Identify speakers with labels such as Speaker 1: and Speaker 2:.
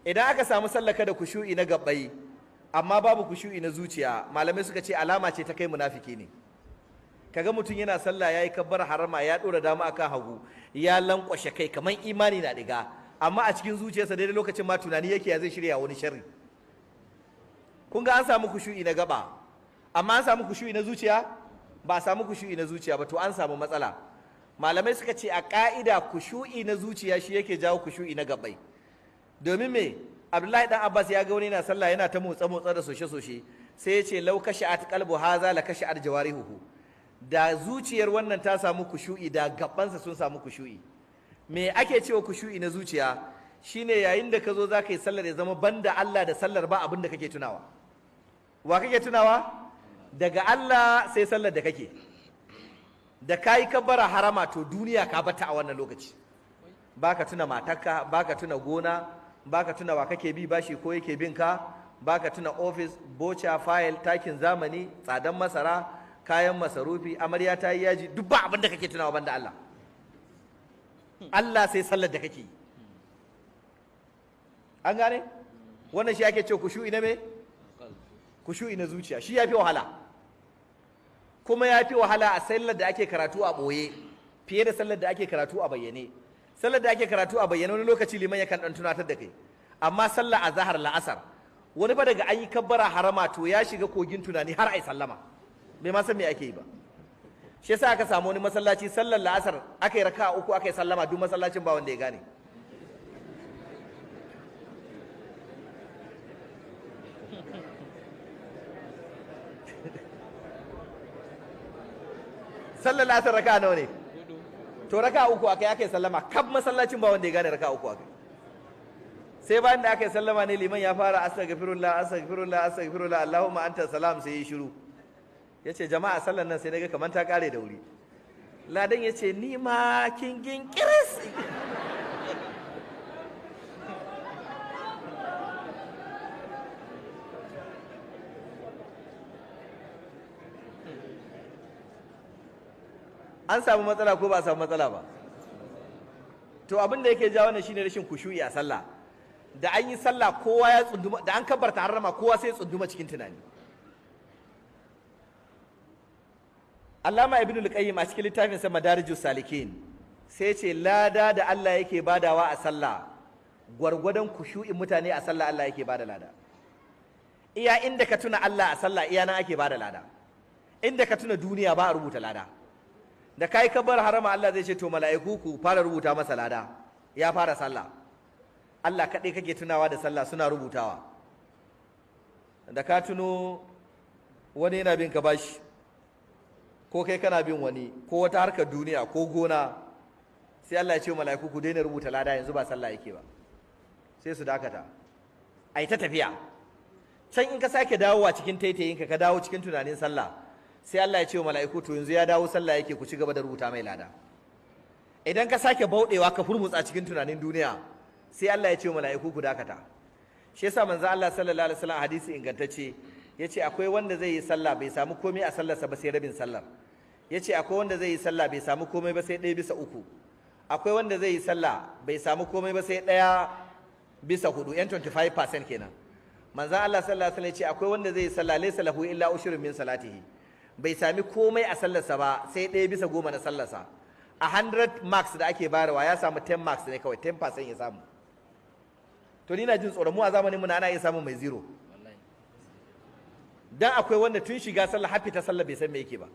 Speaker 1: Idan aka samu sallaka da kushu'i na gabbai amma babu kushu'i na zuciya, malamai suka ce alama ce ta kai munafiki ne. Kaga mutum yana sallah yayi kabbar harama, ya dora dama akan hagu, ya lankwashe kai kaman imani na diga, amma a cikin zuciyarsa daidai lokacin ma tunani yake ya zai shirya wani sharri. Kun ga an samu kushu'i na gaba amma an samu kushu'i na zuciya, ba a samu kushu'i na zuciya ba, to an samu matsala. Malamai suka ce a ka'ida kushu'i na zuciya shi yake jawo kushu'i na gabai. Domin me? Abdullahi dan Abbas ya ga wani yana sallah yana ta motsa motsa da soshe soshe, sai ya ce law kashi'at qalbu haza la kashi'at jawarihuhu. Da zuciyar wannan ta samu kushu'i, da gabansa sun samu kushu'i. Me ake cewa kushu'i na zuciya? Shine yayin da ka zo za ka yi sallar ya zama banda Allah da sallar ba abin da kake tunawa. Wa kake tunawa? Daga Allah sai sallar da kake. Da kayi kabbara harama to duniya ka bata a wannan lokaci. Baka tuna matarka, baka tuna gona, baka tuna wa kake bi bashi ko yake bin ka, baka tuna office, bocha, file, takin zamani, tsadan masara, kayan masarufi, amarya ta yi yaji, duk ba abin da kake tunawa banda Allah. Allah sai sallar da kake yi. An gane? Wannan shi ake ce kushu'i na me? Kushu'i na zuciya. Shi yafi wahala. Kuma yafi wahala a sallar da ake karatu a boye fiye da sallar da ake karatu a bayyane. Sallar da ake karatu a bayyane wani lokaci liman yakan dan tunatar da kai. Amma sallar azhar la'asar wani fa daga an yi kabbara harama to ya shiga kogin tunani har ai sallama. Bai ma san me ake yi ba. Shi yasa aka samu wani masallaci sallar la'asar aka yi raka'a uku aka yi sallama, duk masallacin ba wanda ya gane. Sallar la'asar raka'a nawa ne? To raka'a uku aka yi sallama, kaf masallacin ba wanda ya gane raka'a uku aka yi. Sai bayan da aka yi sallama ne liman ya fara astaghfirullah astaghfirullah astaghfirullah Allahumma anta salam, sai ya shiru. Ya ce jama'a sallan nan sai naga kamar ta kare da wuri. Ladan ya ce ni ma kingin kiris. An samu matsala ko ba a samu matsala ba? To abin da yake jawo wannan shine rashin kushu'i a sallah. Da an yi sallah kowa ya tsunduma, da an kabbarta harama kowa sai ya tsunduma cikin tunani. Allama Ibn al-Qayyim a cikin littafin sa Madarijus Salikin sai ce lada da Allah yake badawa a sallah gwargwadon kushu'in mutane a sallah Allah yake bada lada. Iya inda ka tuna Allah a sallah iya nan ake bada lada. Inda ka tuna duniya ba a rubuta lada. Da kai kabbar harama Allah zai ce to mala'iku ku fara rubuta masa lada, ya fara sallah. Allah kaɗai kake tunawa da sallah suna rubutawa. Da ka tuno wani yana bin ka bashi, ko kai kana bin wani, ko wata harkar duniya ko gona, sai Allah ya ce mala'iku ku daina rubuta lada yanzu ba sallah yake ba. Sai su dakata. Ai ta tafiya. Can in ka sake dawowa cikin taitayinka ka dawo cikin tunanin sallah, sai Allah ya ce mala'iku to yanzu ya dawo sallah yake, ku ci gaba da rubuta mai lada. Idan ka sake bauɗewa ka furmutsa cikin tunanin duniya, sai Allah ya ce mala'iku ku dakata. Shi yasa manzo Allah sallallahu alaihi wasallam hadisi ingantacce yace akwai wanda zai yi sallah bai samu komai a sallarsa ba sai rabin sallar. Yace akwai wanda zai yi sallah bai samu komai ba sai 1 bisa 3. Akwai wanda zai yi sallah bai samu komai ba sai 1 bisa 4, yan 25% kenan. Manzo Allah sallallahu alaihi wasallam yace akwai wanda zai yi sallah laysa lahu illa ushrun min salatihi, bai sami komai a sallarsa ba sai 1 bisa 10 na sallarsa. A 100 marks da ake bayarwa ya samu 10 marks ne kawai, 10% ya samu. To ni na jin tsoron mu a zamanin mu na ana iya samun mai zero. Dan akwai wanda tun shiga sallah har fita sallah bai san me yake ba.